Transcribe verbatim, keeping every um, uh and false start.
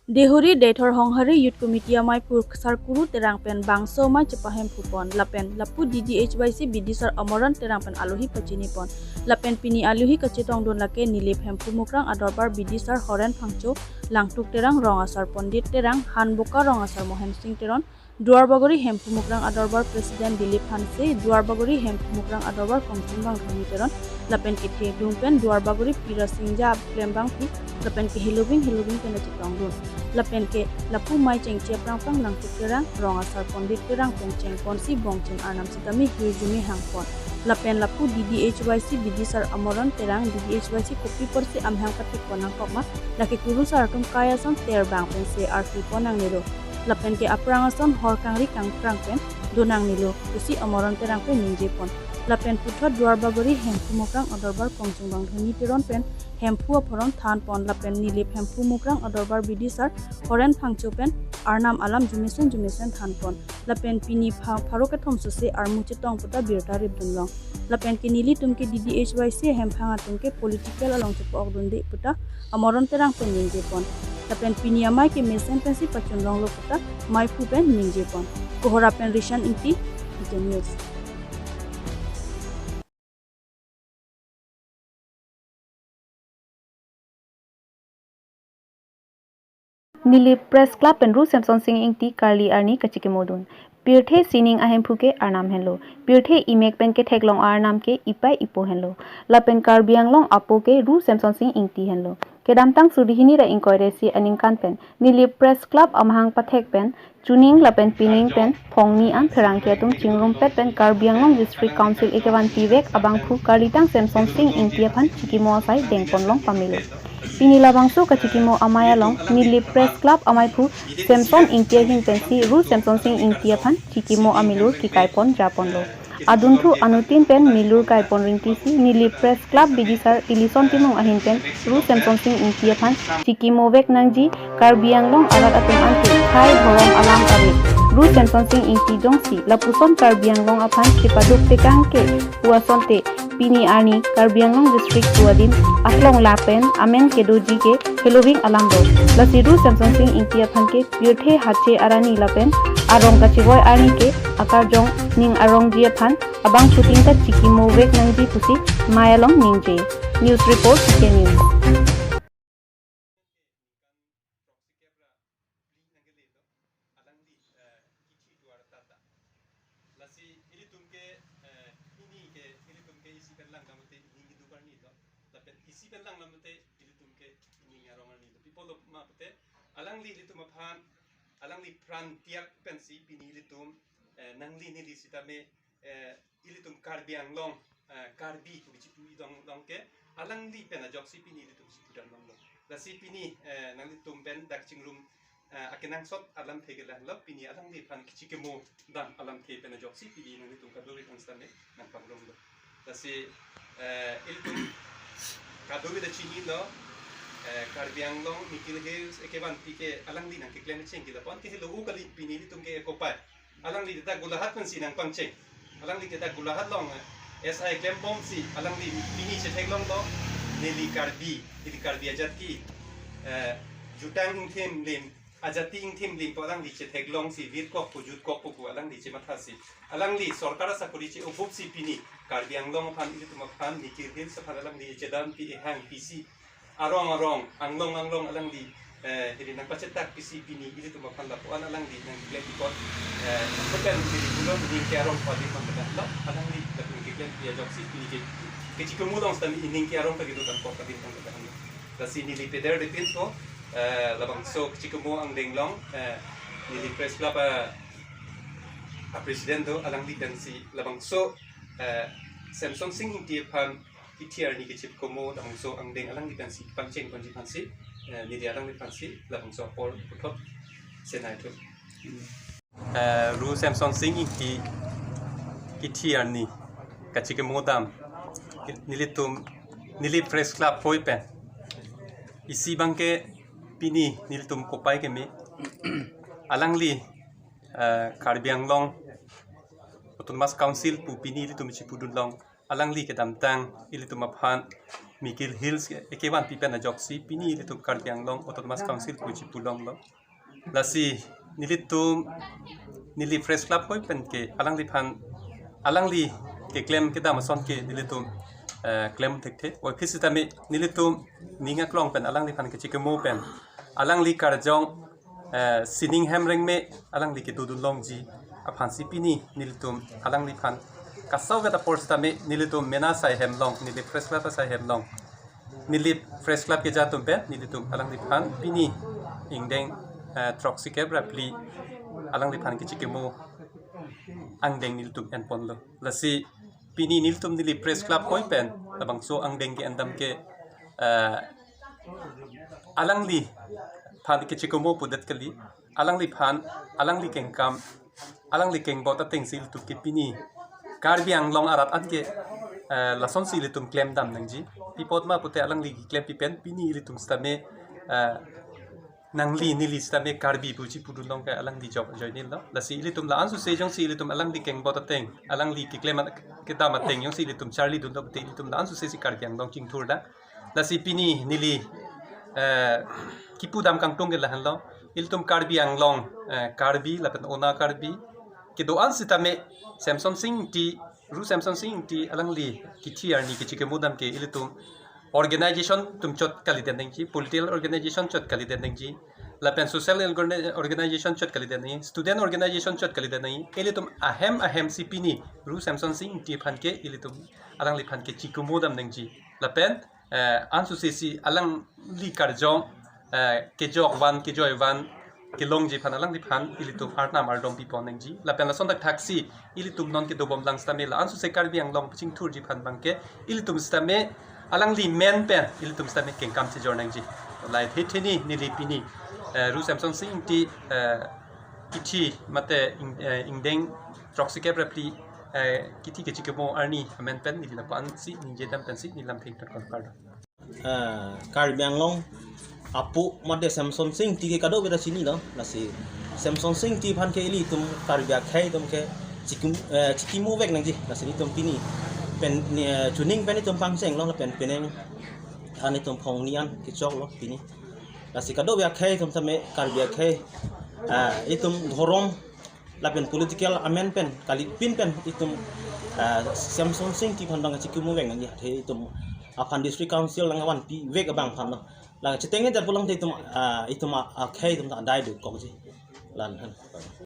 Deihori Deithor Honghari Youth Committee amei pu Sarkuru Terang pen bangso amei chepahemphu pon lapen lapu D D H Y C bidisar Amaron Terang pen alohi pachini pon. Lapen pini alohi kachetongdun lake Nilip Hemphu Mukrang Adorbar bidisar Horen Phangcho, Langtuk Terang, Rong Asar Pondit Terang, Hanboka Rong Asar Mohen Sing Teron, Duarbagori Hemphu Mukrang Adorbar President Dilip Hanse, Duarbagori Hemphu Mukrang Adorbar Kongsing Bangdhoni Teron, lapen kethedung pen Duarbagori Pira Singja Klembangpi, lapen ke heloving heloving pen chetongdun. Lapen ke lapu amei chengche aphrang pang Langtuk Terang, Rong Asar Pondit Terang pen chengponsi bongcheng arnam sitame hirjume hangpon. Lapen lapu D D H Y C bidisar Amaron Terang, D D H Y C kopi apotsi amahang pathek pon nangkok ma, lake kurusar atum kai ason ter bang pensi arti pon nangnelo. Lapen ke aphrang ason hor kangri kangprang pen do nangnelo pusi Amaron Terang pen ningje pon. Lapen puthot Duarbagori Hemphu Mukrang Adorbar Kongsing Bangdhoni Teron pen Hemphu aphoron than pon lapen Nilip Hemphu Mukrang Adorbar bidisar Horen Phangcho pen arnam alam jumesen jumesen than pon. Lapen pini pha-, pharo kethom sose armu chetong puta birta ripdun long. Lapen ke nelitum ke D D H Y C ahemphang atum ke political along chepa-okdunde puta Amaron Terang pen ningje pon. Lapen pini amei ke mesen pensi pachun longlo puta meiphu pen ningje pon. Kohora pen Rishan Ingti, Vision News. Nilip Press Club pen Ru Semson Sing Ingti karli arni kachikimodun. Pirthe sining ahemphu ke arnam henlo. Pirthe imek pen ketheklong arnam ke ipai ipo henlo. Lapen Karbi Anglong apo ke Ru Semson Sing Ingti henlo. Kedamtang suri hini ra ingkoi ra isi aningkan pen Nilip Press Club amahang pathek pen chuning lapen pining pen phongni an pherangke atum chingrumpet pen Karbi Anglong District Council ekevanpi vek abangphu karlitang Semson Sing Ingti aphan chikimo asai dengpon long pamelo. Pini labangso kachikimo amei along Nilip Press Club ameiphu Semson Ingti ahin pensi Ru Semson Sing Ingti aphan chikimo amelur kikaipon japonlo. Adunthu anuttin pen melur kaipon ringtisi Nilip Press Club bidisar Tilison Timung ahin pen Ru Semson Sing Ingti aphan chikimo vek nangji, Karbi Anglong arat atum ante khei dhorom alam ave. Ru Semson Sing Ingti jongsi lapuson Karbi Anglong aphan chepaduk tekang ke pu asonte pini arni Karbi Anglong District pu adim aklong lapen amen kedoji ke heloving alam do. Lasi Ru Semson Sing Ingti aphan ke pirthe hache arani lapen arong kachevoi arni ke akarjong ning arongji aphan abangphutin ta chikimo vek nangji pusi amei along ningje. News report, K News. Lasi ilitum ke, eh, pini ke ilitum ke isi pen lang damute ining kedo arni lo. Lapen isi pen lang damute ilitum ke ining arong arni lo. Pi apotlo ma pute alangli ilitum aphan, alangli pran tiak pensi pini ilitum, eh, nangli neli sitame, eh, ilitum Karbi Anglong, eh, Karbi pu kichipu idong dong ke alangli pen ajoksi pini ilitum chipudam longlo. Lasi pini, eh, nanglitum pen dak chingrum, eh, akenangsot alamthe ke lang lo, pini alangli aphan kachikimo dam alamthe pen ajoksi pini nanglitum kadokave thangsitame nangpangrumlo. Lasi, eh, ilitum kadokave ta chinilo, eh, Karbi Anglong, Mikir Hills ekevanpi ke alangli nangkeklem cheng ke lapu-an ke helo kali, pini ilitum ke kopai. Alangli ta Golaghat pensi nangpangcheng. Alangli ta Golaghat along, eh, S I klembomsi alangli pini chetheklonglo, neli Karbi, neli Karbi ajati, eh, jutang ingthim lim, ajati ingthim lim pu alangli chetheklongsi virkok pu jutkok pu pu alangli chemathasi. Alangli sorkar asakori che-obupsi pini Karbi Anglong aphan, ilitum aphan, Mikir Hills aphan alangli chedampi, ehang pisi arong arong, anglong anglong alangli, eh, hiri nangpachetak pisi pini ilitum aphan lapu-an alangli nangkeklem ikot, eh, sepen hiri pulo ining ke arong padi pangkadang lo, alangli lapu nangkeklempi ajoksi pini ke, kachikimo along sitame ining ke arong pagi do tangkok padi pangkadang lo. Lasi neli Peter Dipin ko, eh, labangso kachikimo angdeng along, eh, neli Press Club a, a President do, alangli pensi labangso, eh, Semson Sing Ingti aphan kithi arni kachikimo labangso angdeng alangli pensi pangcheng ponji aphansi, eh, neli alangliphansi labangso apor puthot senai thu. Eh, Ru Semson Sing Ingti kithi arni kachikimo dam nelitum Nilip Press Club apui pen isi abangke pini nelitum kopai keme alangli, eh, Karbi Anglong Autonomous Council pu pini ilitum chipudun long, alangli kedamtang ilitum aphan Mikir Hills ke, kevanpi pen ajoksi pini ilitum Karbi Anglong Autonomous Council pusi pulonglo. Lasi nelitum neli Press Club hoi pen ke alangliphan alangli keklem kedam ason ke nelitum, eh, klem thekthe. Oi, phi sitame nelitum ning aklong pen alangliphan kechikimo pen alangli karjong, eh, sining hem rengme alangli kedodun longji aphansi pini nelitum alangliphan kasavet apor sitame nelitum mena asai hem along, neli Press Club asai hem along, neli Press Club keja atum pen nelitum alangliphan pini ingdeng, eh, throksikep ra phli alangliphan kechikimo angdeng nelitum enponlo. Lasi pini nelitum neli Press Club hoi pen labangso angdeng ke-endam ke, eh, alangliphan kechikimo pudet kali, alangliphan, alangli kengkam, alangli kengbot atengsi ilitum ke pini Karbi Anglong arat an ke, eh, lasonsi ilitum klemdam nangji. Pi apot ma pute alangli keklempi pen pini ilitum sitame, eh, nangli neli sitame Karbi pusi pudun long ke alangli jok ajoinelo. Lasi ilitum la-an suse jongsi ilitum alangli kengbot ateng, alangli keklem an-, kedam ateng jongsi ilitum charlidunlo pute ilitum la-an suse si Karbi Anglong chingthur da. Lasi pini neli, eh, kipudam kangtung ke lahenlo. Ilitum Karbi Anglong, eh, Karbi lapen Ona Karbi kedo-an sitame Semsonsing Ingti, Ru Semsonsing Ingti alangli kithi arni kechikimo dam ke ilitum organization atum chot kalidet nangji, political organization chot kalidet nangji, lapen social organa-, organization chot kalidet nangji, student organization chot kalidet nangji. Ilitum ahem ahem si pini Ru Semsonsing Ingti aphan ke ilitum alangliphan kechikimo dam nangji. Lapen, eh, ansose si alangli karjong, eh, kejok van, kejoi van kelongji aphan alangliphan ilitum arnam ardom pipon nangji. Lapen lason thakthaksi ilitum non kedobom lang sitame la-an suse Karbi Anglong pachingthurji aphan abangke ilitum sitame alangli men pen ilitum sitame kengkam chejor nangji. Lahei thetheni neli pini, eh, Ru Semsonsing Ingti, eh, kithi mate ing-, eh, ingdeng throksikep ra phli, eh, kithi kechikimo arni amen pen neli lapu-ansi ningjedam pensi neli lamthe ingtonkon kardom. Ah, Karbi Anglong apu mate Semsonsing Ingti ke kadokave ta chinilo. Lasi Semsonsing Ingti aphan ke ilitum Karbi akhei atum ke chikim-, eh, chikimo vek nangji. Lasi ilitum pini pen, eh, chuning pen ilitum pangchenglo, lapen penang an ilitum phongni an kechoklo pini. Lasi kadokave akhei atum sitame Karbi akhei, ah, ilitum dhorom lapen political amen pen kalipin pen ilitum, ah, Semsonsing Ingti aphan abang chikimo vek nangji, athe ilitum aphan District Council nangvanpi vek abang aphanlo. Lang chiteng-et pulote ilitum, ah, ilitum a-, akhei ilitum ta adai dokokji. Lahenlo.